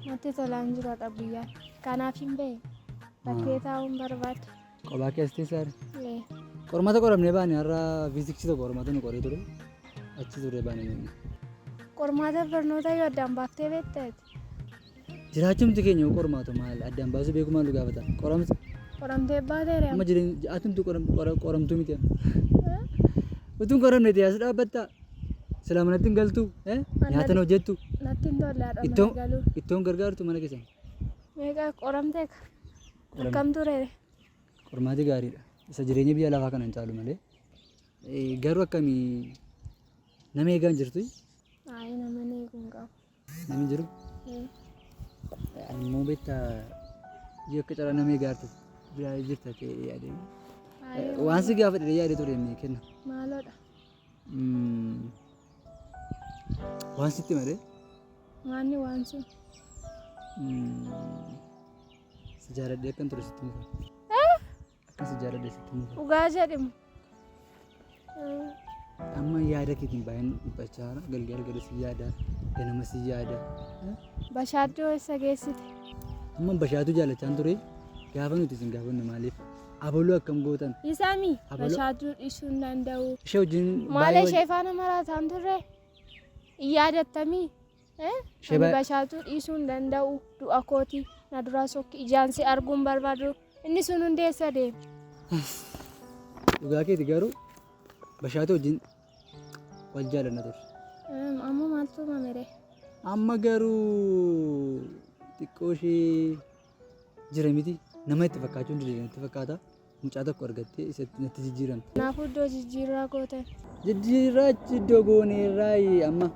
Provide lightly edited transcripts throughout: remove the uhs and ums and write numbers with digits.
Natti tolaan jiru har'a guyyaan. Kanaaf hin bahe. Bakkee taa'uun barbaada. Kophaa keessa teessaa Ee. Qormaata qoramnee baane har'a fiiziksii tokko qormaata nu qoree ture. Achi turre baane nuyi. Qormaata barnoota yoo addaan baaftee beekta ati? Jiraachumti keenya yoo qormaatu maal addaan baasuu beeku maal nu gaafata? Qoramsa. Qoramtee baateere Amma jireenya atumtu qoramtuu miti. Utuun qoramne ta'e as dhaabbatta. Silaa manatti hin galtu. Nyaata hin hojjettu. Natti hin tolle haadha Ittoo mana galuu. ittoon gargaartu mana keessan. Meeqa qoramtee ka? Akkam ture? Qormaati gaariidha. Isa jireenya biyya lafaa kana hin caalu malee. Garuu akkamii nama eegaa hin jirtu? Ayi nama eeguu hin qabu. Namni jiru? Ani immoo beektaa yoo akka carraa nama eegaa jirta biraa jirta ta'ee yaade. Waan si gaafadhe yaade ture inni kenna. Maaloodha? Waan sitti malee. Maanni waan sun? Si jaaladhee akkan ture sitti muka. Akka si jaaladhe sitti muka. Dhugaa jedhimu. Amma yaada keetiin baay'een dhiphachaa jira. Galgala gala si yaada, ganama si yaada. Bashaaddoo eessa geessite? Amma bashaatuu jaalachaan ture. Gaafa nuti isin gaafannu maaliif abaluu akkam gootan? Isaami Abaluu- bashaatuu dhiisuu hin danda'u. Ishee wajjin Maal baay'ee ishee faana maraataan turre? Hin yaadattamii? Ishee Ani bashaatuu dhiisuu hin danda'u du'a kooti na duraa sokki ijaan si arguu hin barbaadu inni sun hundi eessa deeme? Dhugaa keeti garuu bashaatuu wajjin wal jaalanna turre. Amma maaltu uumame ree? Amma garuu xiqqoo ishee jira miti nama itti fakkaachuu hin dandeenye natti fakkaata. Mucaa tokko argattee isatti natti jijjiiramte. Kanaafuu iddoo jijjiirraa gootan. Jijjiirraa achi iddoo gooneerraayi amma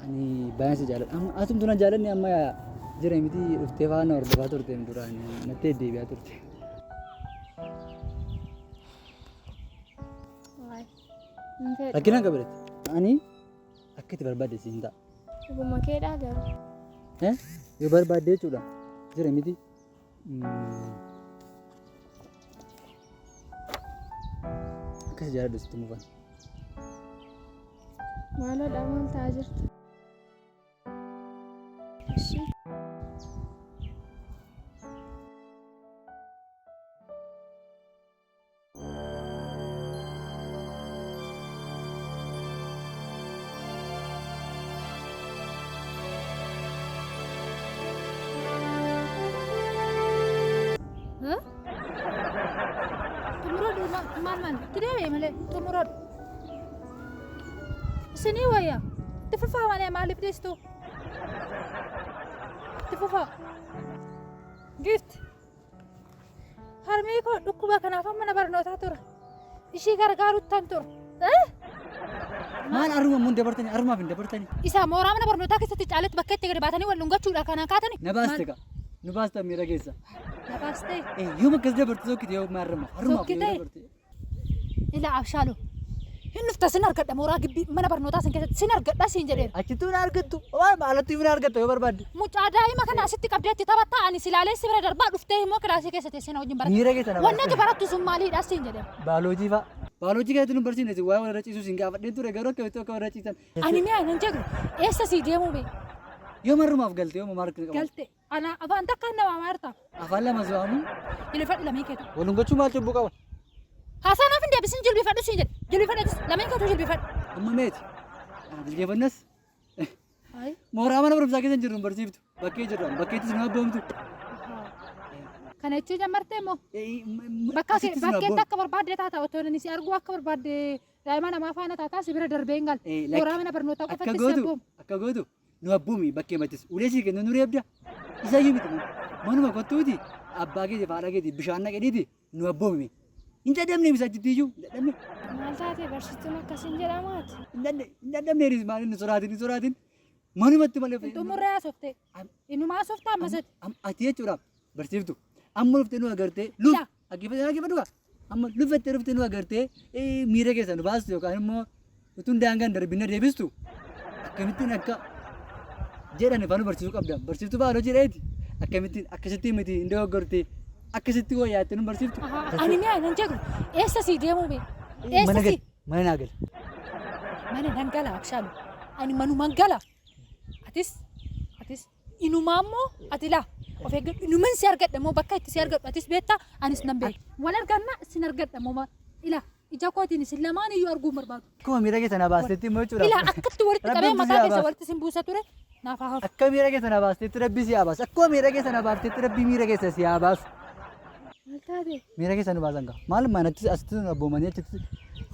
ani baay'een si jaaladha. Amma atumtu na jaalanne amma jira miti dhuftee faana hordofaa turte duraan natti deddeebi'aa turte. Waay. Hin fedhu. Rakkina hin qabu Ani akka itti barbaadde siin ta'a. Dhuguma keedhaa garuu. Eh? Yoo barbaadde jechuudha. Jira miti. Akka si jaaladhu sitti mufan. Maaloodha maal ta'aa jirta? Ishii. Xumuradhu maal maal itti deebi'e malee xumuradhu. Isinii wayya itti fufaa malee maaliif dhiistu? Itti fufaa. Gift. Harmee koo dhukkuba kanaaf mana barnootaa tura. Ishii gargaaruttan tura. Eh? Maal arruma immoo hin dabartanii arrumaaf hin dabartanii. Isa mooraa mana barnootaa keessatti caaletti bakka itti gadi baatanii wal dhungachuudha kanaan kaatani. Na baaste ka. Nu baasta miira keessa. Na baaste. Eh yoom akkas dabarte sokkite yoo maarrama. Arrumaaf yoo Sokkite? dabarte. Ila abshaaloo. Hin dhufta sin argadha mooraa gibbii mana barnootaa sin keessatti sin argadha siin jedheera. Achittuu na argattu. Waan alatti na argatta yoo barbaadde. Mucaa daa'ima kana asitti qabdee itti taphattaa ani si ilaalee si bira darbaa dhuftee immoo kilaasii keessa teessee na wajjin baratta. Miira keessa na Wanni ati barattu sun maaliidha siin jedheera. Baaloojii fa'a. Baaloojii keessatti nu barsiifne si waa'ee walirra ciisuu siin gaafadheen ture garuu akkamitti akka walirra ciisan. Ani mi'a nan jedhu eessa sii deemuu bee Yoo marrumaaf galte yoo maal qabatte. galte Ana afaan takkaan na waamaa jirta. Afaan lama si waamu. Jilbifadhu lameen keetu. Wal gochuu maal cubbuu qaba? Haasaa naaf hin deebisin jilbifadhu siin jedhe. Jilbifadhu atis lameen keetu jilbifadhu. Amma meeti. Jilbeeffannas. Mooraa mana barumsaa keessa hin jirru hin barsiiftu. Bakkee jirra. Bakkeettis nu abboomtu. Kana jechuu jammartee immoo bakka Asittis nu bakkeetti abboomtu. akka barbaadde taata otoo inni si arguu akka barbaadde daa'ima namaa faana taataa si bira darbee hin galu. Mooraa mana barnootaa Akka qofatti si gootu abboomu. akka gootu Nu abboomi bakkee mattis ulee sii kennu nu reebda. Isayyuu miti manuma kottuuti abbaa keetiif haadha keetiif bishaan naqedhiiti nu abboomi. Hin dadhabne misa achitti iyyuu hin dadhabne. Maal taate barsiistuun akkasiin jedhamaati? Hin dadhabne hin maal inni sodaatin hin sodaatin manumatti malee. Hin xumurree haasofte. Inuma haasofta amma sati. Ati jechuudha barsiiftu amma dhuftee nu agartee luf Yaa. dhaggeeffadhu dhaggeeffadhu kaa amma luffattee dhuftee nu agartee miira keessa nu baastu yookaan immoo utuun daangaan darbin na deebistu akkamittiin akka jedhan afaan nu barsiisuu qabda barsiiftuu baayoloojii dheeti akkamittiin akkasitti miti hin dogoggorte akkasitti wayyaatti nu barsiiftu. Ani mi'a nan jedhu eessa sii deemuu bee? Mana Eessa gali sii? mana naa gali. Mana nan gala abshaalu. Ani manuman gala. Atis atis inumaa immoo ati laa of eeggadhu inuman si argadha immoo bakka itti si argadhu atis beektaa anis nan beeka. Wal arganna sin argadha immoo ilaa ija kootiin isin lamaan iyyuu arguu hin barbaadu. Akkuma miira keessa na baastetti immoo jechuudha. Ilaa akkatti walitti qabee Rabbiin mataa si haa keessa baasu. walitti sin buusa ture naaf haa hafu. Akka miira keessa na baastetti rabbi si haa baasu. Akkuma miira keessa na baastetti rabbi miira keessa si haa baasu. Maal taate? Miira keessa nu baasan gaa. Maal manatti asitti nu abboomanii achitti.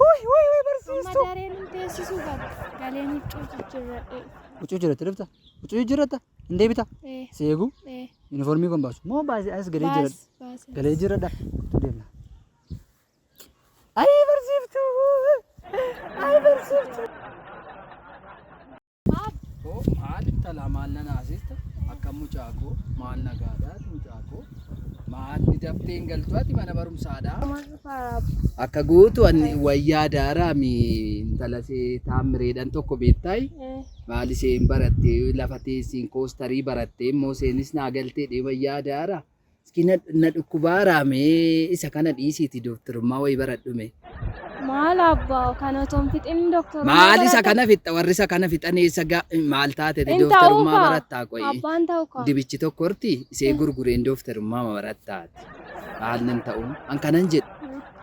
Wuy wuy wuy Amma barsiistuu. dareen hin teessisuu qaba. Galeen huccuu jijjiirradhee. Huccuu jijjiirratte dhufta. Huccuu jijjiirratta. Hin deebita. Ee Si eegu. ee. Yuunifoormii kun baasu. Moo baasee anis galee Baas jijjiirradha. baas. Galee jijjiirradha. Kottu deemna. Ayi barsiiftuu. Ayi barsiiftuu. Koo maal intalaa maal na naasista akkam mucaa koo maal nagaadhaa mucaa koo maal ni daftee hin galtu ati mana barumsaadhaa. Akka guutu ani wayyaa daaraa mi intala see taammireedhaan tokko beektaayi maal isheen barattee lafa teessiin koostarii barattee immoo isheenis naa galtee dhee wayyaa daaraa. Iski na dhukkubaaraa mee isa kana dhiisiiti dooktarummaa wayii baradhu mee. Maal abbaa kana otoo hin fixin doktorummaa Maal isa baradha? kana fixxa warri isa kana fixan eessa maal taate Hin ta'uu dooktarummaa kaa. barattaa qoyi. Abbaan ta'u kaa. Dibichi tokko horti isee gurgureen dooktarummaa barattaati. Maal nan ta'u an kanan jedhu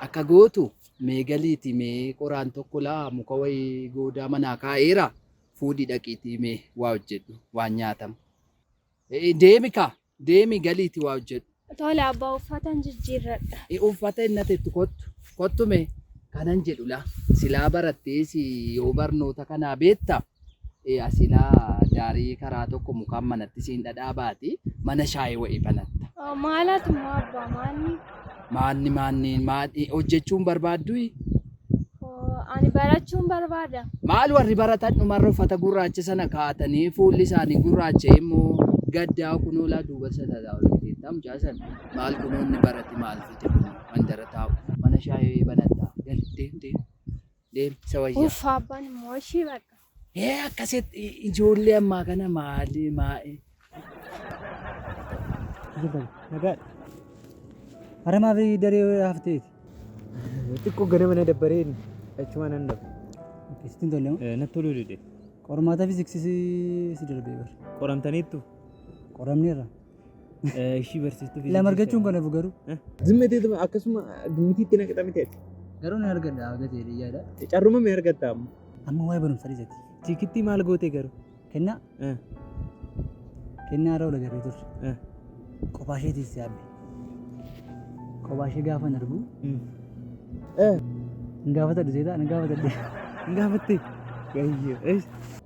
akka gootu mee galiiti mee qoraan tokko laa muka wayii goodaa manaa kaa'eera fuudhi dhaqiitii mee waa hojjedhu waan nyaatamu. Deemi kaa deemi galiiti waa hojjedhu. Tole abbaa uffatan jijjiirradha. Uffata inni ateettu kottu kottu mee kanan jedhu laa silaa barattee si yoo barnoota kanaa beekta asilaa daarii karaa tokko mukaan manatti siin dhadhaa baati mana shaayii wa'ii banatta. Maalati immoo abbaa maalni? Maanni maanni maanni hojjechuun barbaaddu? Ani barachuun barbaada. Maal warri baratan dhumarra uffata gurraacha sana kaa'atanii fuulli isaanii gurraacha immoo gaddaa kunoo laa duuba isa taa'u argiteetta mucaa sana maal kunoo inni barate maal fide kunoo mandara taa'u mana shaayii banatta gal deem deem deem isa wayyaa. Uff abbaan immoo ishii bakka. Ee akkasitti ijoollee ammaa kana maali maali. Nagaadha. Hara maaf daree hafteeti? Xiqqoo ganama na dabbareen achuma nan dhabe. Sitti hin tolle moo? Natti toluu dide. Qormaata fiiziksii si darbee bar. Qoramtaniittu? Qoramneerra. Ishii barsiistuu Lama argachuun kan hafu garuu. Zimmeteetuma akkasuma gimitiitti na qixamite. Garuu nan argadha haga ta'e yaada. Carruma mee argatta amma? Amma waa'ee barumsa dhiisati. Chiikittii maal goote garuu? Kennaa? Kennaa irra ol agarree turre. Kophaa isheetiif si yaabbe. Kophaa ishee gaafa hin argu. Hin gaafatadhu seetaa hin gaafatadhu. Hin gaafatte? Gayyo.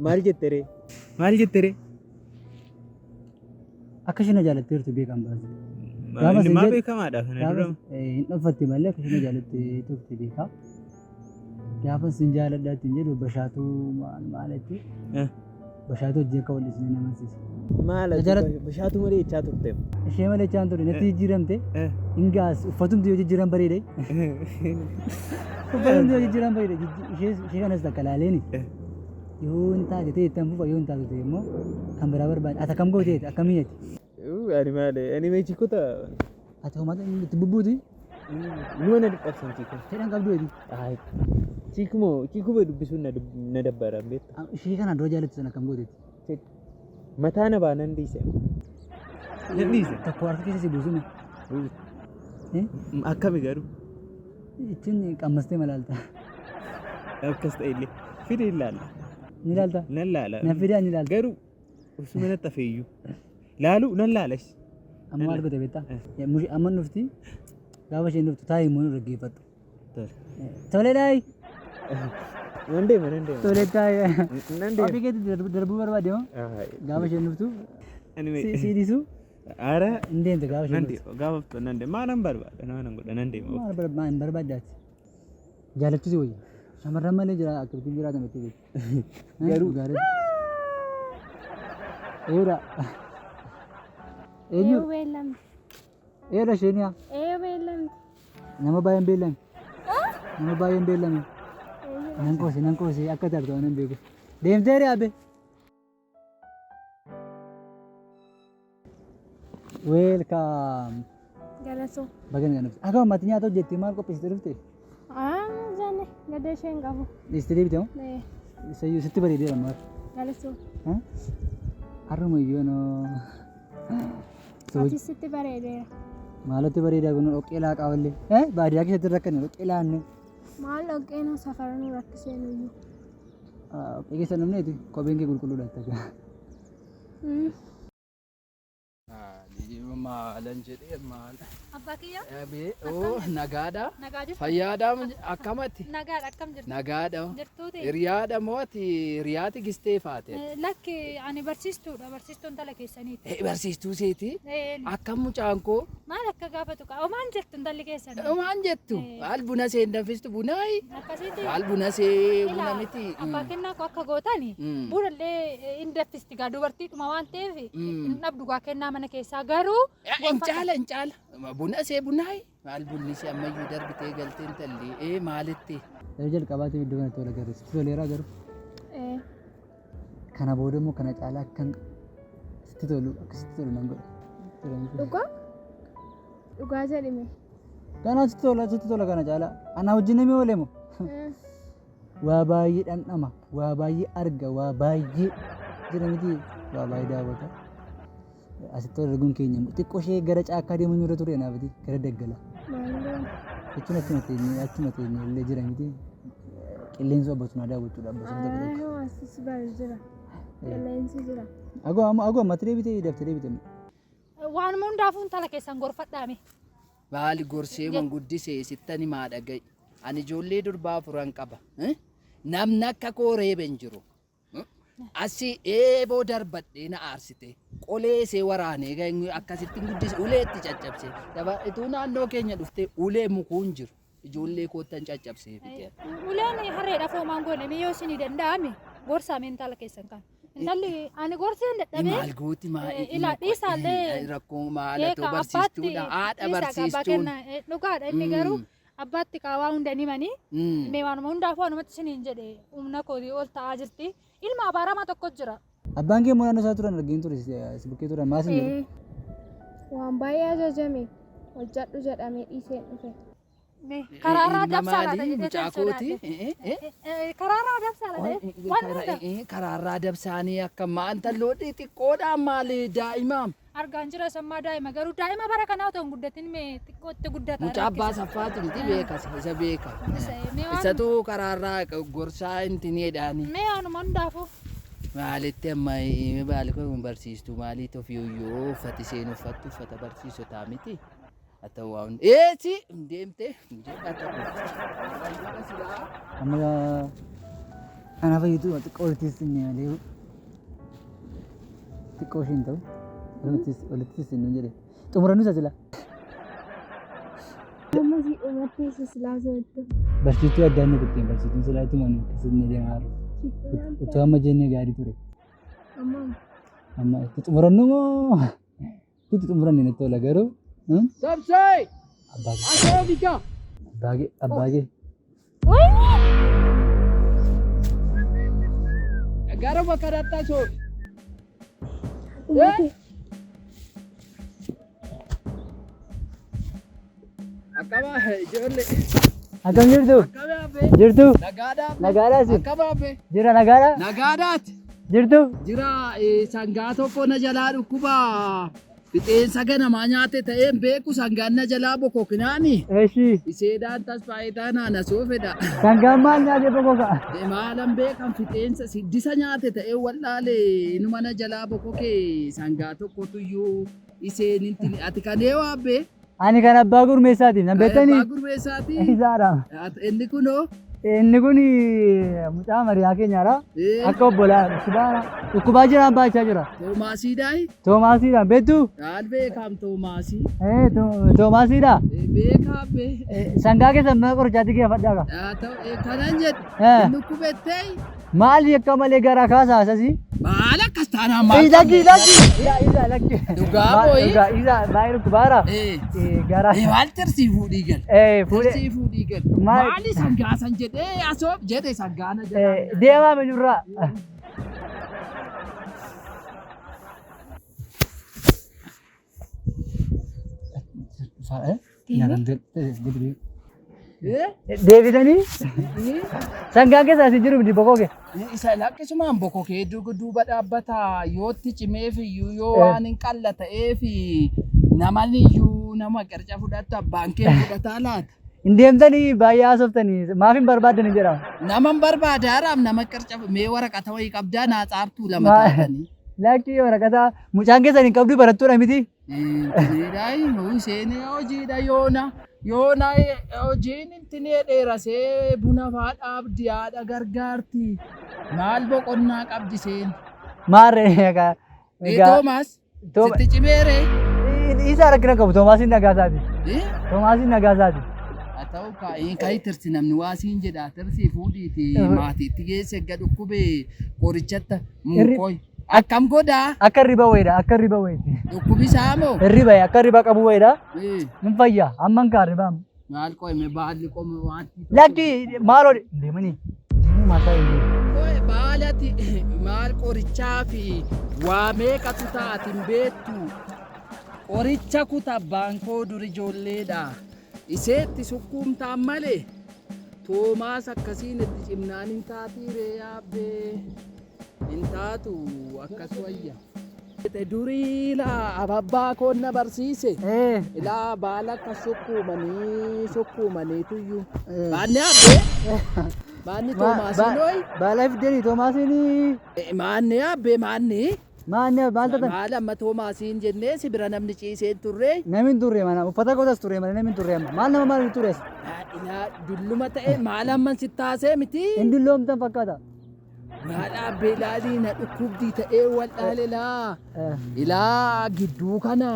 Maal jette ree? Maal jette ree? Akka isheen na jaalatteertu beekan baase. Gaafa Inni sin maa jedhu- beekamaadha kana Gaafa dura. hin dhoffatte malee akka isheen na jaalattee turte beekaa. Gaafa sin jaaladha ittiin jedhu bashaatuu maal maal jetti. Bashaatuu hojii akka wal dhiisne nama amansiisa. Maal Na jaalat- bashaatu malee jechaa turte. Ishee malee jechaan ture natti jijjiiramte. Hin gaas uffatumti yoo jijjiiran bareede. Uffatumti yoo jijjiiran bareede ishee ishee kanas takka laaleeni. Yoo hin taate ta'e ittan fufa yoo hin taate ta'e immoo kan biraa barbaade. Ati akkam gooteeti akkamii ati? Ani maal ani mee chiikota Ati homaa itti bubbuuti numa na dhiphatan chiikota. fedhan qabdu eti. Chiikuma chiikuma dubbisuun na dabbara beekta. Ishee kana dura jaallattu sana akkam gooteeti? Mataa na baa nan dhiise. Nan dhiise. Tokko harka keessa si buusume. Akkami garuu? Ittiin qammastee malaalta. Akkas ta'e illee fide ilaalla. Ni ilaalta? Nan laala. Na fidaa ni ilaalta. Garuu osuma natti hafeeyyuu. Laalu nan laalas. Amma maal goote beektaa? Amma dhufti gaafa isheen dhuftu taa'ii immoo nu dhaggeeffadhu. Tole daayi. Nan deema nan deema. Tole taayi. Nan deema. Ofii keetti darbuu barbaade moo? Gaafa isheen dhuftu si dhiisu Ara hin deemte gaafa isheen nan dhuftu. deema gaafa dhuftu nan deema. Maalan barbaada maalan godha nan deema. Maal hin barbaaddaati. Jaalachuu si wayya. Shamarran malee jira akkamittiin jiraatan itti beeku. Garuu- Gaariidha. Eera. Eenyu? Eeyyuu beellamte. Eera isheen yaa. Eeyyuu beellamte. Nama baay'een beellame. Nama baay'een beellame. Nan qoose nan qoose akka taatu waan hin beeku. Deemtee ree abe. Welcome. Galatoo. Baga nagaan dhufte. Akka ammaatti nyaata hojjettee maal qopheessitee dhufte? Ah, jenne gada isheen qabu. Dhiistee deebite moo? Nee. Isayyuu sitti bareedeera maal? Galatoo. Har'uma iyyuu noo. Atis sitti bareedeera. Maalatti bareedaa kun dhoqqee laaqaa wallee. Baadiyyaa keessatti rakkanne dhoqqee laanne. Maal dhoqqeen safara nu rakkisee nuyyuu. Dhoqqee keessa namneeti kopheen kee qulqulluudha akka. Maalan jedhee maal? Abbaa kiyya Abee oo nagaadha. nagaa jirtu? Fayyaadha akkamatti? Nagaadha akkam jirtu? Nagaadha. Jirtuuti? Hiriyaadha moo ati hiriyaati gistee faate? Lakki ani barsiistuudha barsiistuun tala keessaniiti. Barsiistuu seeti? Eh, Akkam mucaan koo? Maal akka gaafatu qaba? Omaan jirtu intalli keessan? Maal jettu? Maal buna seen danfistu bunaayi? Akkasitti Maal buna see buna ilaa miti? abbaa kennaa koo akka gootani bunallee hin danfisti gaa dubartiidhuma waan ta'eef hin dhabdu gaa kennaa mana keessaa garuu Hin caala hin caala. Buna see bunaayi? Maal bunni see ammayyuu darbitee galtee intalli? Maalitti? Yeroo jalqabaatiif iddoo kanatti wal agarre. Sitti toleeraa garuu. Eh, Kana booda immoo kana caalaa akkan sitti tolu akka sitti tolu nan godha. Dhugaa? Dhugaa jedhime. Kana sitti tola sitti tola kana caalaa. Ana wajjin namni oole moo? Waa baay'ee dhandhama, waa baay'ee arga, waa baay'ee jira miti waa baay'ee daawwata. Asitti wal arguun keenya immoo xiqqoo ishee gara caakkaa deemuun nurra ture naafiti gara daggala. Maal goona? Jechuun achuma teenyee illee jira miti qilleensa bosonaa daawwachuudha bosona tokko tokko. Asis bari jira. Qilleensi jira. Agoo amma agoo ammatti deebitee daftee deebite. Waanuma hundaafuu intala keessan gorfadhaame. Maali gorsee manguddisee sittani maa dhaga'i. Ani ijoollee durbaa afuran qaba. Namni akka koo reebe hin jiru. Asii eeboo darbadhee na aarsite. Qolee isee waraanee akkasitti guddise ulee itti caccabse. Ituu naannoo keenya dhuftee ulee mukuu hin jiru. Ijoollee koottan caccabsee fite. Uleen harreedhaaf hoomaan goone mee yoo isinii danda'ame gorsaame intala keessan kan. Intalli ani gorseen dadhabee. Maal gooti maa Ilaa dhiisaallee. Rakkoo maalatu barsiistuudha. Haadha barsiistuun. Dhugaadha inni garuu abbaatti qaawaa hunda ni manii. Mee waanuma hundaafuu waanumatti isiniin jedhe humna kootii ol ta'aa jirti. Ilma abaaramaa tokko jira. Abbaan kee immoo naannoo isaa turan argeen ture si bukkee turan maas hin jedhu. Waan baay'ee ajajame hojjedhu jedhamee dhiiseen dhufe. Karaarraa dabsaa laata Maali jedhee mucaa kooti? Karaarraa dabsaa laata waan hunda. Karaarraa dabsaanii akka maal talloodhi xiqqoodhaan maali daa'imaam. Argaan jira sammaa daa'ima garuu daa'ima bara kanaa otoo hin guddatin mee xiqqootti guddata. Mucaa abbaa saffaatu miti beeka isa beeka. Isatu karaarraa gorsaa intineedhaani. Mee waanuma hundaafuu. Maalitti amma maali kun barsiistuu maaliit ofii yoo uffati seen uffattu uffata barsiisotaa miti. Haa ta'u waan eesi deemtee jedha ta'u. Amma kanaaf fayyadu xiqqoo walitti sinne malee xiqqoo isheen ta'u walitti sinne jedhe xumurannu isa sila. Amma si dhumatti sislaasoo itti. Barsiistuu addaan nu qixxeen barsiistuun silaa ittuma nu akkasitti deemaa jiru. Utuu amma jennee gaarii ture. Amma Amma itti xumurannu moo itti xumuranne natti tola garuu. Sabsee! Abbaa kee Asoobika! abbaa kee abbaa kee. Garuma kanatti asoobi. dhumate. Akkama ijoollee. Akkam jirtu? Akkama hafe? Jirtu? Nagaadhaa? Nagaadhaa si? Akkama hafe? Jira nagaadhaa? Nagaadhaati. Jirtu? Jira sangaa tokko na jalaa dhukkuba fixeensa ganamaa nyaate ta'een beeku sangaan na jalaa bokokinaani. Eshi. Iseedhaan tasfaayitaa naana soofedha. Sangaan maal nyaate bokoka? Maalan beekan fixeensa siddisa nyaate ta'ee wallaalee inuma na jalaa bokokee sangaa tokkotuyyuu iseen intin ati kanee waabbee. Ani kan abbaa gurmeessaati. Nan beektanii? Abbaa gurmeessaati. Isaadha. Inni kunoo. Inni kun mucaa mariyaa keenyaadha. Akka obbolaa dhukkubaadha. Dhukkubaa jiraan baachaa jira. Toomaasiidhaayi. Toomaasiidha. Beektuu? Maal beekaam Toomaasii. Toomaasiidha. Beekaa bee. Sangaa keessan mana qorichaatti geeffadhaa. Kanan jedhu. Inni kubettee. Maali akka malee garaa kaasaa asasii? Maal akkas taanaan maal? Lakki lakki. Isa lakki. Dhugaa booyi. Dhugaa isa baay'ee dhukkubaara. Garaa. Maal tirsii fuudhii gal. Fuudhee. Tirsii fuudhii gal. Maali sangaa san jedhee asoof jedhe sangaana jedhaa. Deemaa mijurraa. Deebitanii sangaan keessa asii jiru miti bokoo kee. Isa lakkisumaan bokokee duuba dhaabbata yootti cimeef iyyuu yoo waan hin qalla ta'eef naman iyyuu nama qirca fudhattu abbaan kee fudhataa laata. Hin deemtanii baay'ee haasoftanii maaf hin barbaaddanii jedhama. Nama hin barbaadaaraaf nama qirca mee waraqata wayii qabdaa naa tsaartuu lama taatanii. Lakkii waraqata mucaan keessan hin qabdu barattuudha miti. Intinidhaa isheen hojiidha yoona yoona hojiin intinee dheerasee buna faa dhaabdi haadha gargaarti. Maal boqonnaa qabdi isheen. Maarree egaa. Ee Toomaas sitti cimeere. Isa rakkina qabu Toomaasiin nagaa isaati. Toomaasiin nagaa isaati. Haa ta'u kaa'ee ka'i tirsi namni waa siin jedha tirsii fuudhiiti maatiitti geesse egga dhukkubee qorichatta muukooy. Akkam godhaa? Akka riba wayiidha akka riba wayiiti. Dhukkubi isaa moo? Riba akka riba qabu wayiidha. Hin fayya amma hin kaa ribaa. Maal qo'ime baalli qome waan. Lakki maaloo deemanii deemuu maataa hin Qo'e baalati maal qorichaa fi waa meeqatu taati hin beektu. Qoricha kuta abbaan koo dur ijoolleedha. Iseetti sukkuumtaan malee Toomaas akkasiin itti cimnaan hin taatii ree yaabbee. Hin taatu akkas wayya. Durii laa ababbaa koon na barsiise. Ilaa baala akka sukkuumanii sukkuumaniituyyuu. Baanni yaabbee. Maanni Toomaasiin hooyi. Baala fiddanii Toomaasiin. Maanni yaabbee maanni. Maanni maal taatan? Maal amma Toomaasiin jennee si bira namni ciisee hin turre. Namni hin turre mana uffata qotas turre malee namni hin turre amma maal nama maal hin turre as? Ilaa dulluma ta'e maal amman si taasee miti. Hin dulloomtan fakkaata. Maal dhaabbee ilaalii na dhukkubdii ta'ee wal dhaale laa. Ilaa gidduu kana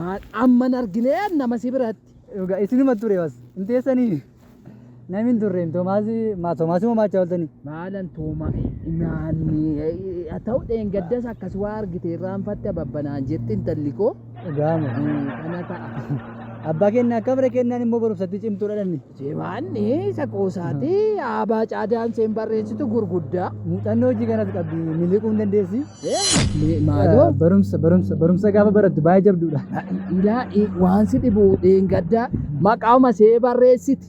maal amman arginee nama si biratti. Dhugaa isinuma ture bas hin teessanii namni hin turre Toomaasii maa Toomaasii moo maachaa ooltanii? Maalan Tooma maanni haa ta'u dheengaddas akkas waa argite irraanfatte ababbanaan jetti intalli koo. Dhugaama. Kana ta'a. Abbaa keenya akka bira kennaan immoo barumsatti cimtuudha dhanni. Maanni isa qoosaati aabaa caadaan seen barreessitu gurguddaa. Muuxannoo hojii kanas qabdi miliquu hin dandeessi. Maaloo? Barumsa barumsa barumsa gaafa barattu baay'ee jabduudha. Ilaa waan si dhibu dheengaddaa maqaama see barreessiti.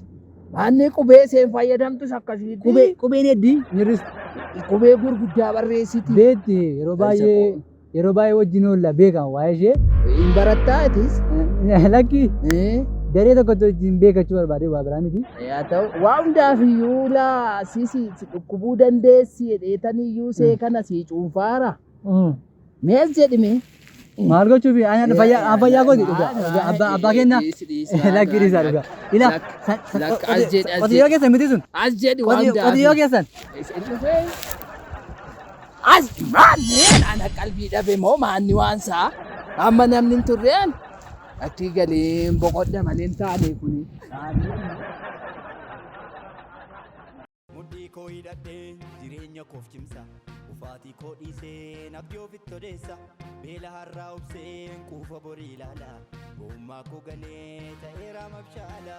Maanni qubee seen fayyadamtus akkasitti. Qubee qubeen heddii nirristu. Qubee gurguddaa barreessiti. Beetti yeroo baay'ee wajjin oolla beekama waa'ee ishee. Hin barattaa atis? Lakki daree tokkotti wajjin beekachuu barbaade waa biraa miti. Haa ta'u waa hundaaf iyyuu laa si si dhukkubuu dandeessi jedheetaniyyuu see kana si cuunfaara. Mees jedhime. Maal gochuufi ani fayyaa fayyaa kooti dhugaa abbaa abbaa keenya lakki dhiisaa dhugaa. Ilaa qotiyyoo keessan miti sun. As jedhi waan hundaaf. Qotiyyoo keessan. As maanni ana qalbii dhabe moo maanni waan saa amma namni hin turreen achii galee boqodha malee hin taane kuni. Mudhii koo hidhadhee jireenya koof cimsa. Ufaatii koo dhiisee nabdii ofitti odeessa. Beela har'aa obseen quufa borii ilaala. Gowwummaa koo ganee ta'eera mabshaala.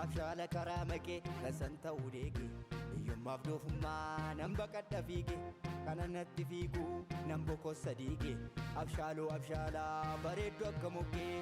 Abshaala karaa maqee gasan ta'uu deege. Hiyyummaaf doofummaa nan baqadha fiige. Kana natti fiigu nan bokossa diige. Abshaaloo abshaalaa bareedduu akka moggee.